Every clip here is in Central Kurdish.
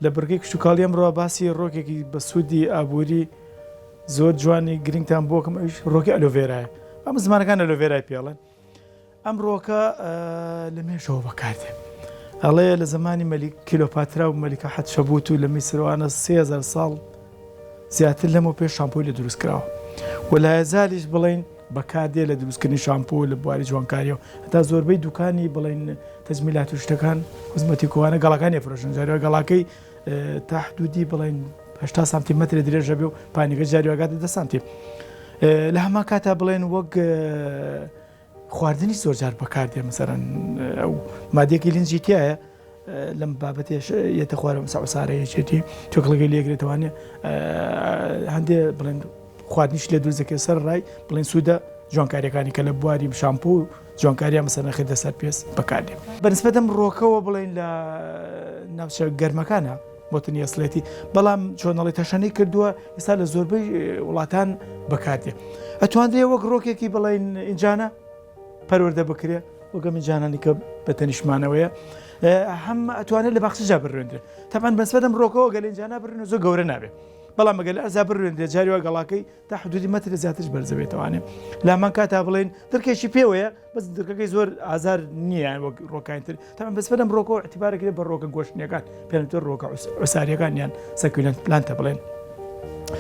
لە بڕگەی کشتوکاڵی ئەمڕۆ باسی ڕۆکێکی بەسوودی ئابووری زۆر جوانی گرنگتان بۆکەم ئەویش ڕۆکی ئەلۆڤێرایە ئەم زمانەکان ئەلۆڤێرای پێڵێن ئەم ڕۆکە لە مێژەوە بەکاردێ ئەڵێ لە زمانی مەلیک کیلۆپاترا و مەلیکە حەتشەبوت و لە میسروانە 3000 ساڵ زیاتر لەمەو پێش شامپۆی لە دروست کراوە و لایەزالیش بڵێین بەکاردێ لە دروستکردنی شامپۆ لە بواری جوانکاریەوە هەتا زۆربەی دوکانی بڵێن تەجمیلات و شتەکان خزمەتی کوانە گەڵاکانی فرۆشن جاریوە گەڵاکەی تا حدودی بڵێن 80 سانتیمەتر درێژە بێ و پانیەکە جاریواگاتە 10 سانتیم لە هەمان کاتا بڵێن وەک خواردنیش زۆر جار بەکاردێ مەسەرەن ئەو مادەیەکی لینجی تایە لەم بابەتێش یەتە خوارە مەسە عسارە یەکێتی تۆکڵەکەی لێگرێتوانێ هەندێ بڵێن خواردنیش لێ دروست دەکرێت سەر ڕای بڵێن سوودە جوانکاریەکانی کە لە بواری شامپۆ و جوانکاریە مەسەر نەخێتە سەر پێست بەکاردێ بەنسبەتم ڕۆکەوە بڵێن لە ناوچە گەرمەکانە بۆتنی ئەسڵێتی بەڵام چۆنەڵی تەشەنەی کردووە ئێستا لە زۆربەی وڵاتان بەکاردێ ئەتواندرێ وەک ڕۆکێکی بڵین ئینجانە پەروەردە بکرێ وەکە منجانانی کە بە تەنیشمانەوەیە هەم ئەتوانێت لە باخچەجا بڕوێندرێ تەبعەن بەنسبەت ئەم ڕۆکەوە گەل ئینجانە بڕن زۆر گەورە نابێ بەڵام ئەگەر لە ئەرزا بڕوێندرێ جاری وا گەڵاکەی تا حدودی مەتر زیاترش بەرزەبێتوانێ لامان کاتا بڵێن دڕکێکی پێوەیە بەس دڕکەکەی زۆر ئازار نییە وەک ڕۆکانی تر تەبعەن بەس فەرم ڕۆکۆ اعتبارەکرێت بە ڕۆکە گۆشتنیەکان پێنتر ڕۆکە عساریەکان یان succulent plant ە بڵێن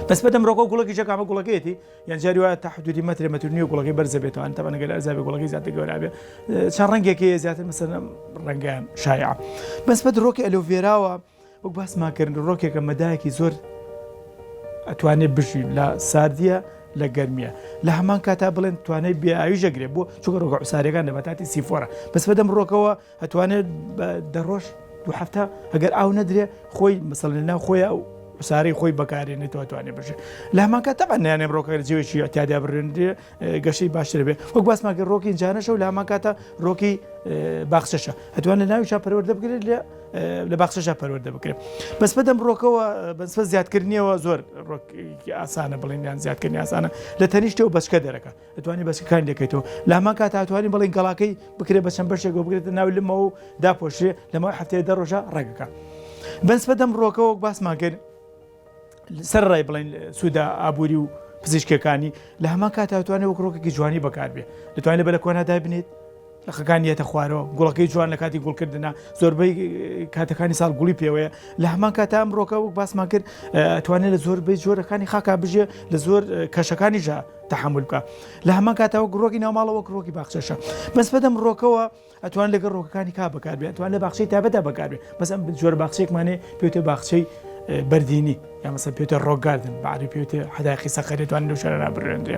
بەس بەدەم ڕۆکۆ گوڵەکی جەکامە گوڵەکەیەتی یان جاری وایە تا حدودی مەترێ مەتر نیو گوڵەکەی بەرزە بێتوان تەبعەن گەل ئەرزا بێ گوڵەکەی زیاتر گەورە بێ چەند ڕەنگێکی زیاتر مەسەلەن ڕەنگە شایع بەس بەد ڕۆکی ئەلۆڤێراوە وەک باسمان کرد ڕۆکێکە مەدایەکی زۆر ئەتوانێت بژی لە ساردیە لە گەرمیە لە هەمان کاتا بڵێن توانای بێ ئاوی ژەگرێ بۆ چونکە ڕۆکە عوساریەکان نەباتاتی سیفۆرە بەس بەدەم ڕۆکەوە ئەتوانێت دە ڕۆژ دو هەفتە ئەگەر ئاو نەدرێ خۆی مەسەڵ لە ناو خۆی ئەو عوسارەی خۆی بەکارێنێتەوە توانێت بژێ لە هەمان کات تەبعەن نیانێ ڕۆکە جێوێکی ئەتیادیا بڕێندرێ گەشەی باشتر بێ وەک باسمان کرد ڕۆکی جانەشە و لە هەمان کاتە ڕۆکی باخچەشە ئەتوان لە ناویشا پەروەردە بکرێت لە لە باخچەشا پەروەردە بکرێت بەس بەدەم ڕۆکەوە بەسفە زیادکردنیەوە زۆر ڕۆکی ئاسانە بڵێن یان زیادکردنی ئاسانە لە تەنیشتەوە بەچکە دەرەکە ئەتوانی بەچکەکان لەکەیتەوە لە هەمان کات ئەتوانی بڵێن گەڵاکەی بکرێت بە چەند بەشێک بگرێتە ناو لمەوە و داپۆشرێ لە ماوەی هەفتەیە دە ڕۆژە ڕێگەکە بەنسبە دەم ڕۆکەوە باسمان کرد سەر ڕای بڵێن سوودە ئابووری و پزیشکەکانی لە هەمان کات توانێت وەک ڕۆکێکی جوانی بەکاربێ دەتوانێت لە بەلەکۆنا دابنێت لقەکان یەتە خوارەوە گوڵەکەی جوان لە کاتی گوڵکردنا زۆربەی کاتەکانی ساڵ گوڵی پێوەیە لە هەمان کاتا ئەم ڕۆکە وەک باسمان کرد توانێت لە زۆربەی جۆرەکانی خاکا بژێ لە زۆر کەشەکانیشا تحمل بکە لە هەمان کاتەوە گڕۆکی ناوماڵەوە وەک ڕۆکی باخچەشە بەس بەدەم ڕۆکەوە ئەتوان لەگەڵ ڕۆکەکانی کا بەکاربێ ئەتوان لە باخچەی تابەتا بەکاربێ بەس ئەم جۆرە باخچەیەکمانێ پێوتە باخچەی بەردینی یا مەسەن پێوتە rock garden بە عەرەبی پێوتە حدائقی صخري توان لەو شوێنانە بڕوێندرێ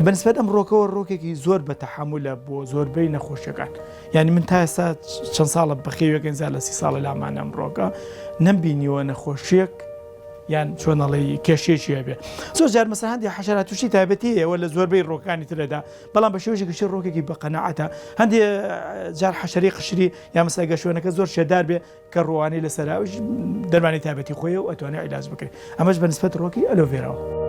بەنسبەت ئەم ڕۆکەوە ڕۆکێکی زۆر بە تەحەمولە بۆ زۆربەی نەخۆشیەکان یعنی من تا ئێستا چەند ساڵە بەخێویەکەین زیاد لە سی ساڵە لامانە ئەم ڕۆکە نەمبینیوە نەخۆشیەک یان چۆن ئەڵێی کێشەیەکی هەبێ زۆر جار مەسەلەن هەندێک حەشەرات تووشی تایبەتی هەیە لە زۆربەی ڕۆکانی ترەدا بەڵام بە شێوەیەکی گشتی ڕۆکێکی بە قەناعەتە هەندێ جار حەشەری قشری یا مەسەلەن گە شوێنەکە زۆر شێدار بێ کە ڕوانەی لەسەرە ئەویش دەرمانی تایبەتی خۆیە و ئەتوانێت عیلاج بکرێت ئەمەش بە نسبەت ڕۆکی ئەلۆڤێراوە.